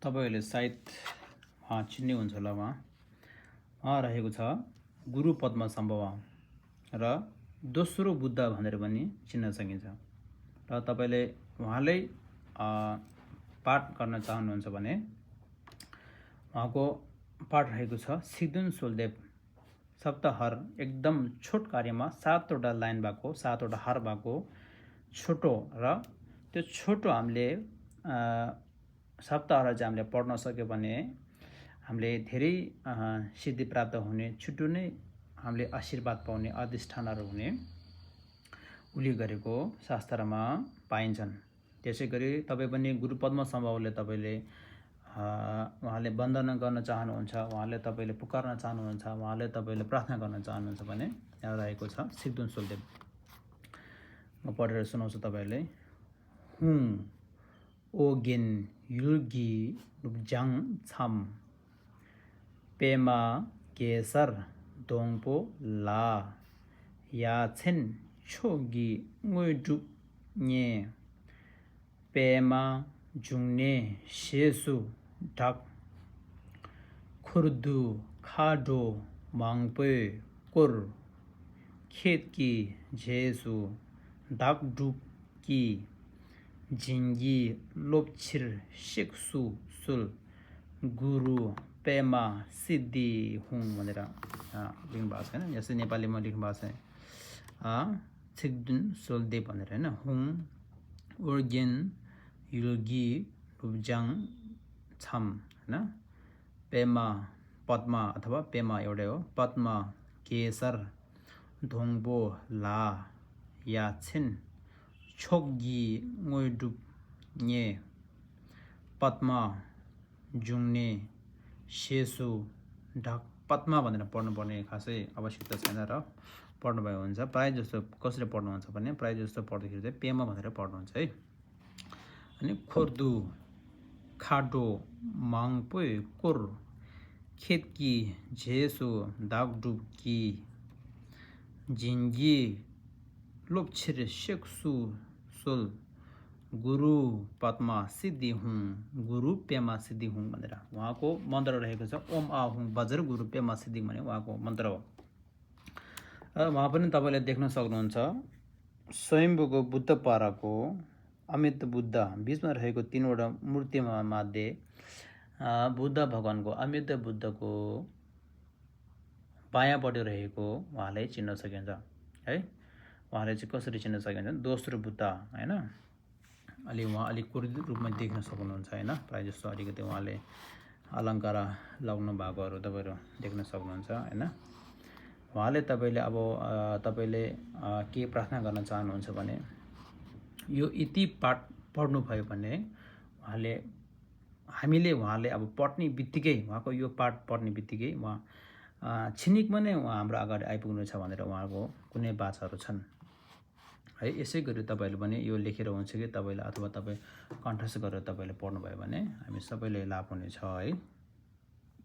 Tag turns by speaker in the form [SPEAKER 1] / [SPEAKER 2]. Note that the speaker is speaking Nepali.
[SPEAKER 1] तपाईहरूले सायद चिन्ने हुन्छ होला उहाँ रहेको छ गुरु पद्मसम्भव र दोस्रो बुद्ध भनेर पनि चिन्न सकिन्छ। र तपाईले उहाँलाई पाठ गर्न चाहनुहुन्छ भने उहाँको पाठ रहेको छ सिक्दुन सोलदेव सप्तहर, एकदम छोट कार्यमा 7वटा लाइन भएको, 7वटा हार भएको छोटो, र त्यो छोटो हामीले सप्ताहर चाहिँ हामीले पढ्न सक्यो भने हामीले धेरै सिद्धि प्राप्त हुने, छिटो नै हामीले आशीर्वाद पाउने, अधिष्ठानहरू हुने उल्लेख गरेको शास्त्रमा पाइन्छन्। त्यसै गरी तपाईँ पनि गुरु पद्मसम्भवले तपाईँले उहाँले वन्दना गर्न चाहनुहुन्छ, उहाँले तपाईँले पुकार्न चाहनुहुन्छ, उहाँले तपाईँले प्रार्थना गर्न चाहनुहुन्छ भने यहाँ रहेको छ सिक्दुन सोलदेव। म पढेर सुनाउँछु तपाईँहरूले। हुँ ओगेन युल्गी नुब्जाङ छम पेमा केसर दोङपो ला याछेन छोगी ngुइडु nye पेमा जुङने शेसु ढक खुर्दु खाडो माङपे कुर खेत की झेसु ढक डुक की जिंगी लोपछिर शेक्सु सुल गुरु पेमा सिद्धि हुँ भनेर लेख्नु भएको छ हैन। यसै नेपालीमा लेख्नु भएको छ सिक्दुन सोलदेव भनेर हैन। हुँ ओर्गेन युल्गी लुब्जाङ छम हैन। पेमा पद्मा अथवा पेमा एउटै हो, पद्मा केसर धोङबो ला याछेन छोगी ngुइडुक nye पद्मा जुङने शेसु ढक। पद्मा भनेर पढ्नुपर्ने खासै आवश्यकता छैन र पढ्नुभयो हुन्छ। प्राय जस्तो कसरी पढ्नुहुन्छ भने प्राय जस्तो पढ्दाखेरि चाहिँ पेमा भनेर पढ्नुहुन्छ है। अनि खुर्दु खाडो माङपे कुर खेत की झेसु दाग डुब की जिंगी लोपछिर शेक्सु सुल गुरु पद्मा सिद्धि हुँ गुरु पेमा सिद्धि हुँ भनेर उहाँको मन्त्र रहेको छ। ओम आ हुँ बज्र गुरु पेमा सिद्धि भने उहाँको मन्त्र हो। र उहाँ पनि तपाईँले देख्न सक्नुहुन्छ स्वयम्भूको बुद्ध पाराको अमित बुद्ध बिचमा रहेको 3वटा मूर्तिमा मध्ये बुद्ध भगवानको अमित बुद्धको बायाँपट्टि रहेको उहाँलाई चिन्न सकिन्छ है। उहाँले चाहिँ कसरी चिन्न सकिन्छ दोस्रो बुद्ध हैन। उहाँ अलिक कुरित रूपमा देख्न सक्नुहुन्छ हैन। प्राय जस्तो अलिकति उहाँले अलङ्कार लगाउनु भएकोहरू तपाईँहरू देख्न सक्नुहुन्छ हैन। उहाँले तपाईँले अब तपाईँले के प्रार्थना गर्न चाहनुहुन्छ भने यो यति पाठ पढ्नुभयो भने उहाँले अब पढ्ने बित्तिकै उहाँको यो पाठ पढ्ने बित्तिकै उहाँ छिनिकमा नै उहाँ हाम्रो अगाडि आइपुग्नु छ भनेर उहाँको कुनै बाचाहरू छन् है। यसै गरी तपाईँले पनि यो लेखेर हुन्छ कि तपाईँले अथवा तपाईँ कण्ठस्थ गरेर तपाईँले पढ्नुभयो भने हामी सबैले लाभ हुनेछ है।